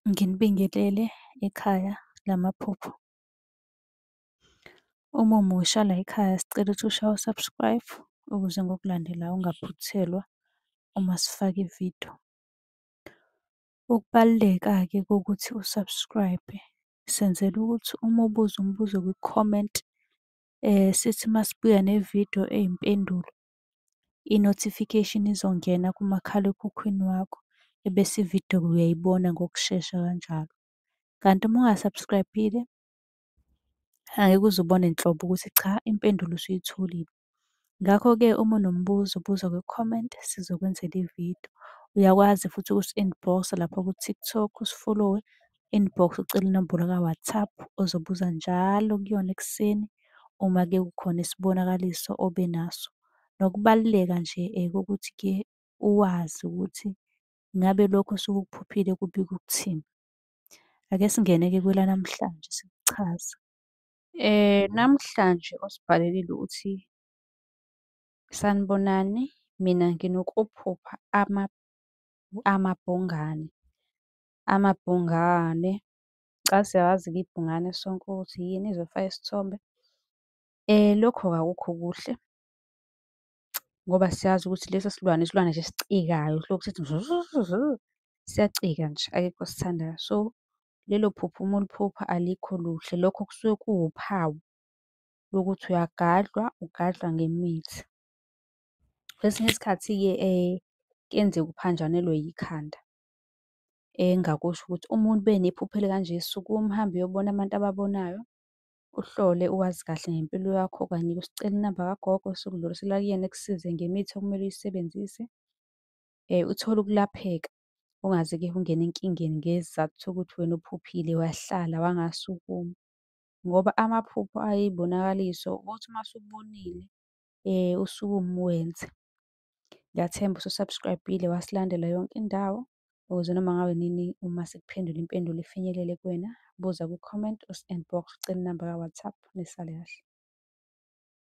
Nginibingelele ekhaya lamaphupho. Uma umusha layikhaya sicela ukuthi ushaye u-subscribe ukuze ngokulandelayo ungaphuthelwa uma sifaka ividiyo. Ukubaluleka-ke kokuthi u-subscribe-e, senzela ukuthi uma ubuza umbuzo kwi-comment, sithi uma sibuya nevidiyo eyimpendulo, i-notification izongena kumakhalekhukhwini wakho, ebese ividiyo uyayibona ngokushesha kanjalo. Kanti uma unga-subscribe-ile, angeke uze ubone nhlobo ukuthi cha impendulo usuyitholile. Ngakho-ke uma unombuzo buza kwi-comment sizokwenzela ividiyo. Uyakwazi futhi ukusi-inbox-a lapha ku-TikTok usifolowe, inbox ucele inombolo ka-WhatsApp ozobuza njalo kuyona ekuseni uma-ke kukhona isibonakaliso obe naso. Nokubaluleka nje kokuthi-ke uwazi ukuthi ngabe lokhu osuke ukuphuphile kubika ukuthini. Ake singene-ke kwelanamhlanje sikuchaze. Namhlanje osibhalelile uthi, sanibonani, mina nginokuphupha amabhungane. Amabhungane, cha siyawazi-ke ibhungane sonke ukuthi yini, izofaka isithombe. Lokho akukho kuhle ngoba siyazi ukuthi leso silwane isilwane nje esicikayo, esilokhu sithi mzu. Siyacika nje, akekho osithandayo. So, lelo phupho uma uliphupha alikho luhle. Lokho kusuke kuwuphawu lokuthi uyagadlwa, ugadlwa ngemithi. Kwesinye isikhathi-ke kuyenzeka uphanjanelwe yikhanda. Engingakusho ukuthi uma ube nephupho elikanje, sukuma uhambe uyobona abantu ababonayo, uhlole uwazi kahle ngempilo yakho, okanye-ke usicele inamba kagogo sikudlulisele kuyena ekusize ngemithi okumele uyisebenzise, uthole ukulapheka. Ungaze-ke ungene enkingeni ngesizathu sokuthi wena uphuphile wahlala wangasukuma. Ngoba amaphupho ayibonakaliso, othi uma usubonile usukume uwenze. Ngiyathemba usu-subscribe-ile wasilandela yonke indawo, ukuze noma ngabe nini uma sikuphendula impendulo ifinyelele kuwena. Buza kwi-comment, usi-inbox, ucele inamba ka-WhatsApp, nisale kahle.